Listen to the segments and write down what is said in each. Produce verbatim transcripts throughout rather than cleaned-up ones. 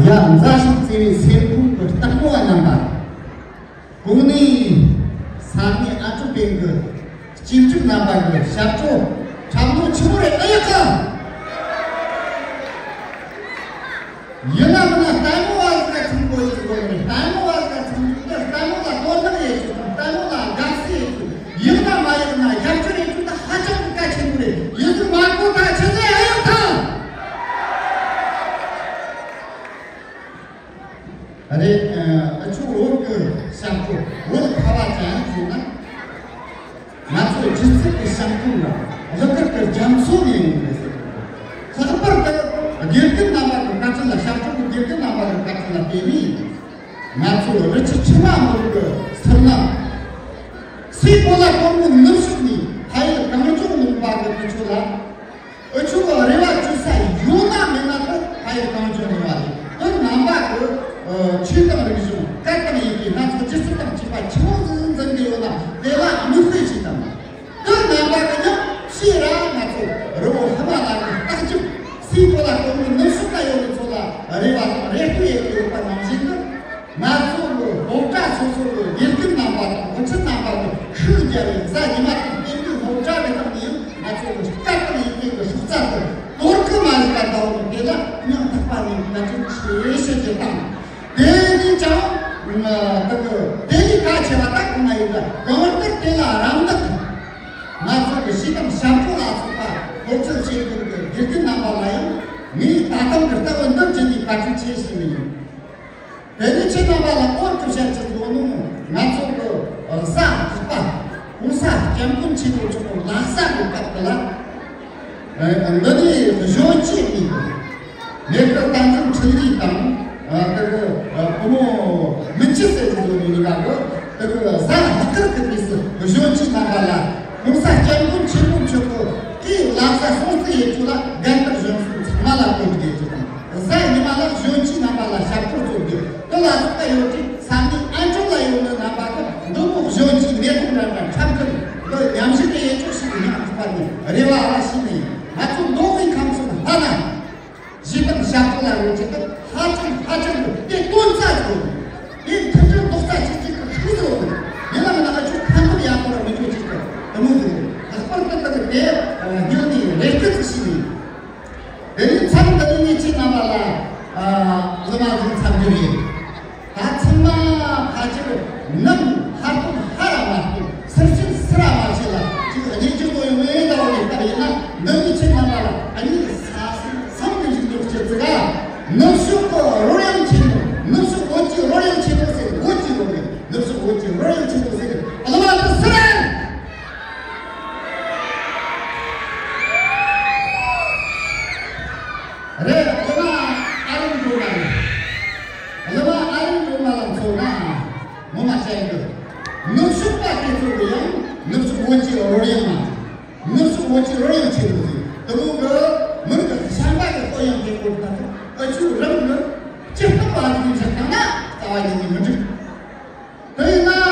ཡ། མཛའ་ཞིང་བརྩེ་བའི་སེམས་ཁོང་གི་སྟག་མོ་བ་རྣམ་པ། གོང་ནས་ས་གནས་ཨ་ཀྲུག་པེན་གྱི་སྐྱིད་འཇུག་རྣམ་པ་གི་ཞབས་བྲོ་འཁྲབ་ནོ་ཆི་མོ་རེད། ཨེ་ཡག་གི། ཡིན་ན་མིན་ན་ལྟད་མོ་བ་ཟིག་ག་ཚང་གོ་ཡི་ཟིག་གོ་ནི་རེད། ལྟད་མོ་བ་ཟིག་ག་ཚང་གི་ལྟད་མོ་ལ་དོ་སྣང་ཡེད་རྒྱུ་དང་ལྟད་མོ་ལ་དགའ་བསུ་ཡེད་རྒྱུ། ཡག་ན་མ་ཡག་ན་རྒྱབ་སྐྱོར་ཡེད་རྒྱུ་ད་ཧ་ཅང་གི་གལ་ཆེན་པོ་རེད། ཡིན་ཟིག་མ་གོ་ད་ཆི་ཟིག་ཨེ་ཡག་ཐལ། རེད། ཨ་ཆོ་བོད་གི་ཞབས་བྲོ་བོད་ཁ་བ་ཅན་ཟེར་ན། ང་ཚོ་སྒྱུ་རྩལ་གྱི་ཞིང་ཁམས་ལ་གླུ་གར་གྱི་རྒྱ་མཚོ་ནས་ཡོང་གི་རེད་ཟེར། ལྷག་པར་དུ་དགེ་རྒན་རྣམ་པ་གི་བཀའ་དྲིན་ལ། ཞབས་བྲོ་གི་དགེ་རྒན་རྣམ་པ་གི་བཀའ་དྲིན་ལ་བརྟེན་ནས། ང་ཚོ་རི་ཆུ་ཆུ་མ་མི་རིགས་ཀྱི་སུན་སྣང་། སའི་གོ་ལ་གོར་མོ་ནུབ་ཕྱོགས་ནས་ཕ་ཡུལ་གངས་ལྗོངས་ལུང་པ་གི་ཁུ་ཆོ་ལ། འུ་ཆོ་གི་རེ་བ་བཅོལ་ས་ཡོད་ན་མེད་ན་དེ་ཕ་ཡུལ་གངས་ལྗོངས་རེ་བ་རེད། དེ་རྣམ་པ་གི་ཨ་ཆོས་དང་རིག་གཞུང་། སྐད་དང་ཡི་གེ། སྣ་ཚོགས་སྒྱུ་རྩལ་དང་བཅས་པ་ཆི་མོ་ཟིག་འཛིན་གི་ཡོད་ན་དེ་ལ་མིག་དཔེ་བྱས་དང་། དེ་རྣམ་པ་གི་ཡང་ཕྱིར་ར་ང་ཚོ་རི་བོ་ཧི་མ་ལ་ཡའི་ལྟག་རྒྱབ། སའི་གོ་ལ་གོར་མོ་ནུབ་ཕྱོགས་ན་ཡོད་མི་ཚོ་ལ་རེ་བ་དང་རེ་ལྟོས་ཡེད་གི་ཡོད་པ་ནང་བཞིན་དུ། ང་ཚོ་གི་སློབ་གྲྭ་སོ་སོ་གི་དགེ་རྒན་རྣམ་པ་དང་དབུ་ཁྲིད་རྣམ་པ་གིས་ཤུགས་བརྒྱབ་པའི་གཟའ་ཉི་མ་དང་རྟེན་འབྲེལ་སློབ་གྲྭ་གི་སྟེང་ནས་ཡང་ང་ཚོ་གི་སྐད་དང་ཡི་གེ་གི་སྲོག་རྩ་དེ་དོར་གི་མ་བཞག་པ་འདྲ་བོ་དེ་ལ་སྙིང་ཐག་པ་ནས་བཀའ་དྲིན་ཆེ་ཞུ་རྒྱུ་དང་། དེ་ནས་ཀྱང་ད་གི་དེ་ལས་གལ་ཆེ་བ་ད་གང་ཡིན་ན། གང་ལྟར་དེ་ལ་རམ་འདེགས་ང་ཚོ་གི་གཞས་དང་ཞབས་བྲོ་ལ་སོགས་པ་སློབ་ཁྲིད་བྱེད་མཁན་གི་དགེ་རྒན་རྣམ་པ་ལ་ཡང་ངས་ད་ཐེངས་ཀྱི་ལྟ་བ་འདི་བརྒྱུད་ནས་བཀའ་དྲིན་ཆེ་ཞུ་ནི་ཡིན། དེ་ནས་ཁྱེད་རྣམ་པ་ལ་སྐོར་དུ་བཤད་ཀྱི་འདུག་ནོ། ང་ཚོ་གི་གཟའ་ལྷག་པ་༸གོང་ས་༸སྐྱབས་མགོན་ཆེན་པོ་མཆོག་གི་ལྷ་ས་གི་སྐབས་དེ་ལ། ཨ་འདི་ནས་གཞོན་སྐྱེས་གཉིས། མེ་ཁུ་བསྟན་འཛིན་འཕྲིན་ལས་དང་། ཨ་དེ་གི་ཨ་བུ་མོ་མིན་ཅི་ཟེར་གྱི་འདུག་ནི་གཉིས་ཀ་གི། དེ་གི་གཟའ་ལྷག་དཀར་གི་དུས་སུ་གཞོན་སྐྱེས་རྣམ་པ་ལ་༸གོང་ས་༸སྐྱབས་མགོན་ཆེན་པོ་མཆོག་གི་ལྷ་ས་སྲུང་བརྩི་ཡེད་རྒྱུ་ལ་རྒན་དར་གཞོན་གསུམ་ཚང་མ་ལ་བཀོད་སྒྲིག་ཡེད་རྒྱུ་དང་། གཟའ་ཉི་མ་ལ་གཞོན་སྐྱེས་རྣམ་པ་ལ་ཞབས་བྲོ་རྩོམ་རྒྱུ། དེ་ལ་སོགས་པ་ཡོད་དུས་ས་གནས་ཨན་ཀྲོ་ལ་ཡོད་ནི་རྣམ་པ་གིས་འདི་མོ་གཞོན་སྐྱེས་མེ་ཏོག་འདྲ་འདྲ་འཁྲབ་གི་འདི་ཉམས་ཞིབ་དེ་ཡེད་ཆོག་ཞིག་སྙིང་ཐག་པ་ནས་རེ་བ་ར་ཞུས་ནས། ང་ཚོ་མདོ་དབུས་ཁམས་གསུམ་ལྷ་ན་གཞས་དང་ཞབས་བྲོ་ལ་རོལ་རྒྱུ་དེ་ཧ་ཅང་ཧ་ཅང་གི་དེ་དོན་རྩ་ཆེ་བོ། དེ་མཐུན་སྒྲིལ་རྡོག་རྩ་གཅིག་སྒྲིལ་གི་ཤུགས་ཟེར་བ་དེ། ཡིན་ན་མིན་ན་ཨ་ཆོ་ཁ་འཐོར་ཡག་པོ་ར་མི་འགྱོ་ཅིག་གི་དེ་མོ་ཟིག་རེད། ལྷག་པར་དུ་དེ་གི་དེ་སྙིང་ནས་རེ་སྐུལ་ཞིག་ཞུས་ནས། དེ་ནས་མཚམས་འདི་ནས་ངས་ཁྱེད་རྣམ་པ་ལ་ཨ་གླུ་མ་ཟིག་འཚམས་རྒྱུ་རེད། ད་ཚང་མ་ཕལ་ཆེར་ནམ་ཧར་གཏོང་ཧར་ར་མ་གཏོང་། ཟུར་ཕྱིན་ཟུར་ར་མ་བྱེད་ལ་ཅིག་གནས་རྒྱུ་དོ་ཡོང་ངེས་འདྲ་བོ་ཡིན་པ་ཡིན་ན། འདི་ནས་ཁྱེད་རྣམ་པ་ལ་ཨ་ནི་ས་སྲིད་གསུམ་གྱི་འཇིགས་སྐྲག་སྐྱེ་ཚིག་ག། ནུབ་ཕྱོགས་ཀྱི་རོལ་དབྱངས་ཆེན་མོ། ནུབ་ཕྱོགས་བོད་ཀྱི་རོལ་དབྱངས་ཆེན་མོ་ཟེར། བོད་ཀྱི་རོལ་དབྱངས། ནུབ་ཕྱོགས་བོད་ཀྱི་རོལ་དབྱངས་ཆེན་མོ་ཟེར། གླུ་མ་དེ་སུ་རེད། རེད། གླུ་མ་ཨ་རིང་སྒྲོལ་མ་རེད། གླུ་མ་ཨ་རིང་སྒྲོལ་མ་ལ་མཚོན་ན་ངོ་མ་བཤད་གི། ནུབ་ཕྱོགས་པ་དེ་ཚོ་གི་ཡང་ནུབ་ཕྱོགས་བོད་ཀྱི་རོལ་དབྱངས་མ། ནུབ་ཕྱོགས་བོད་ཀྱི་རོལ་དབྱངས་ཆེན་མོ་ཟེར། དེ་མོ་གི་མི་རིགས་གཞན་པ་གི་ལྟོ་ཡང་དེ་སྐོར་ད་ཚོ་ཨ་ཆུ་རང་གི་སྤྱིར་བཏང་བ་ཟིག་ཡིན་ཟེར་བཏང་ན་རྩ་བ་ཉིད་ནས་མི་འགྲིག། དེ་ཡིན་ན་ཨ་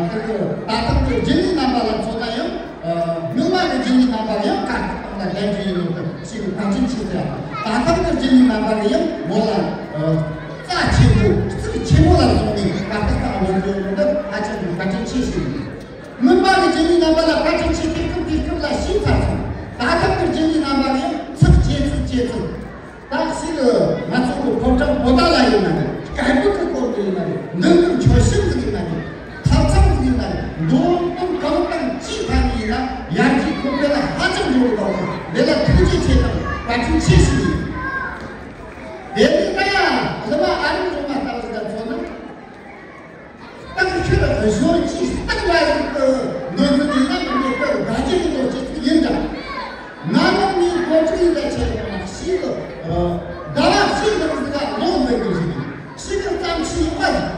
དེ་གི་ད་ཐེངས་ཀྱི་རྒྱུན་ལས་རྣམ་པ་ལ་མཚོན་ན་ཡང་། ཨ་སྔོན་མ་གི་རྒྱུན་ལས་རྣམ་པ་ཡང་དཀའ་ཁག་དང་ལ་ལྡན་རྒྱུ་ཡིན་ནོ་དེ་ཞིག་བཀའ་དྲིན་ཆེ་ཟེར་ཡ། ད་ཐེངས་ཀྱི་རྒྱུན་ལས་རྣམ་པ་གི་ཡང་མོ་ལ་ཨ་རྩ་ཆེན་པོ་གཙིགས་ཆེན་པོ་ལ་བཟུང་ནས་དཀའ་ཁག་དང་ལོ་རྒྱུས་ཡོད་ནོ་དེ་ཧ་ཅང་གི་བཀའ་དྲིན་ཆེ་ཞིག་ཡིན། སྔོན་མ་གི་རྒྱུན་ལས་རྣམ་པ་ལ་བཀའ་དྲིན་ཆེ། དུས་སྐབས་དུས་སྐབས་ལ་ཞུས་ཚར་སོང་། ད་ཐེངས་ཀྱི་རྒྱུན་ལས་རྣམ་པ་ལ་ཡང་ཚིག་གཅིག་ཚིག་གཅིག་ཚིག་ད་ཞིག་ང་ཚོ་གི་ཕོ་བྲང་པོ་ཏ་ལ་ཡིན་ན་རེད། སྐད་འབོད་ཀྱི་སྐོར་དུ་ཡིན་ན་རེད། འདི་འདྲ་ཆོད་སེམས་ཟིག་ཡིན་ན་རེད། ཐབ་ཚང་ཟིག་ཡིན་ན་རེད། འདོན་སྟངས་གང་དང་ཅིའི་ཐད་ནས་ཡིན་ན་ཡར་རྒྱས་གོང་འཕེལ་ལ་ཧ་ཅང་འགྲོ་གི་འདུག། འདི་ལ་ཐུགས་རྗེ་ཆེ་དང་བཀའ་དྲིན་ཆེ་ཞུ་ཡིན། དེ་ནས་ད་ཡ་གླུ་མ་ཨ་རིང་སྒྲོལ་མ་ལྟ་བུ་ཟིག་ལ་མཚོན་ན། སྟག་ཤར་གཞོན་སྐྱེས་སྟག་ལ་ཡིན་གི་འདོན་རྒྱུ་ཡིན་ན་མི་འདོད་གི་དགའ་རྒྱུ་ཡིན་ནོ་ཅི་ཟིག་ཡིན་ཀྱང་། ང་རང་ནི་གོ་སྒྲིག་ཡིན་ད་ཆེ་གི་མ་ཤེས་གི། ཟླ་བ་གཅིག་རིང་ཟིག་ག་ལོ་འདི་གི་ཞིག་ཡིན་ཤེས་གི་ཙམ་ཞིག་ཡོད་པ་ཟིག།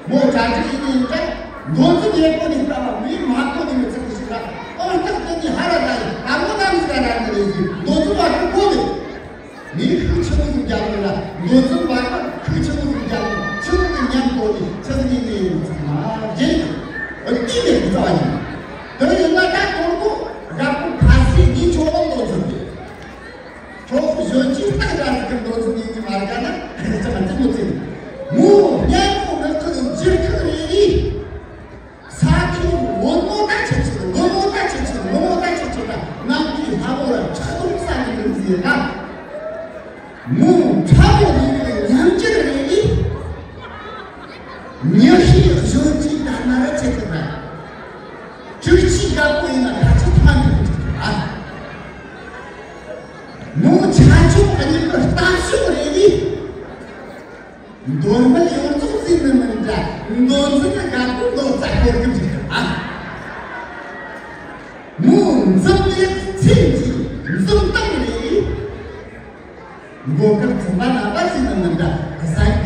མོ་གྲ་སྒྲིག་ཡིན་ཡིན་ཀྱང་འདོན་རྒྱུ་ཡོད་གོ་ནི་ལྟ་བ་མི་མ་གོ་ནི་མི་ཚིག་གི་ཞིག་ར། ཨོ་སྟག་དེ་ནི་ཧ་ར་ད་ཡིན་ད་མོ་ད་མི་ཟིག་ག་ར་ནི་རེད་ཟིག། འདོན་རྒྱུ་མ་གོ་གོ་ནི། ངས་ཤུགས་ཆེན་པོ་ཟིག་རྒྱབ་ཡོད་ལ། འདོན་རྒྱུ་མ་གོ་ཤུགས་ཆེན་པོ་ཟིག་རྒྱབ་ཡོད། ཆི་ཟིག་གི་ཉམས་དོ་ནི་ཆི་ཟིག་ཡིན་ནི་ཡིན་ཚང་མ་རྒྱན་གྱི་ཨ་ལྟོས་མེད་རྩ་བ་ཡིན། དེ་ཡིན་ན་ད་དོན་གོ་རྒད་པོ་ཁ་སེ་ངས་ཁྱོད་ལ་འདོན་རྒྱུ་དེ། ཁོ་གཞོན་སྐྱེས་སྟག་འདྲ་ཟིག་གི་མདོ་ཟིག་ཡིན་ནི་མ་རེད་ན། ཅང་ཙིག་མོ་ཙིག་མོ་མཉམ་པོ་ངག་གི་འགྱུར་ཁུག་རེ་རེ། ས་ཁྱོད་བུ་མོ་ད་ཆི་ཆི། བུ་མོ་ད་ཆི་ཆི། བུ་མོ་ད་ཆི་ཆི་ད། ནམ་མཁའི་ལྷ་མོ་ར་ཁྲག་འཐུང་ས་ནི་མི་ཟེར་ན། མོ་ཁྲ་བོ་ལི་ལི་ཉམས་ཀྱི་རེ་རེ། ཉི་ཤུའི་གཞོན་སྐྱེས་ད་ན་ར་ཆེ་གི་ར། དྲུག་ཅུའི་རྒད་པོ་ཡིན་ན་ད་ཆི་ཐ་མི་ཐུག་གི་ཨ། མོ་ཆ་ཆུང་གཉིས་ཀྱི་གཏམ་ཤོག་རེ་རེ། མདོ་སྨད་ཡོངས་རྫོགས་ཟིན་ནི་མིན་འདྲ། མདོ་འཛིན་ནི་རྒད་པོ་མདོ་རྩ་འཁོར་གི་འཇུག་གི་ཨ། མོ་འཛུམ་ཡག་ཚིག་གི་འཛུམ་མདངས་རེ་རེ། མགོ་དཀར་བཙུན་པ་རྣམ་པ་ཟིན་ནི་མིན་འདྲ། གཟན་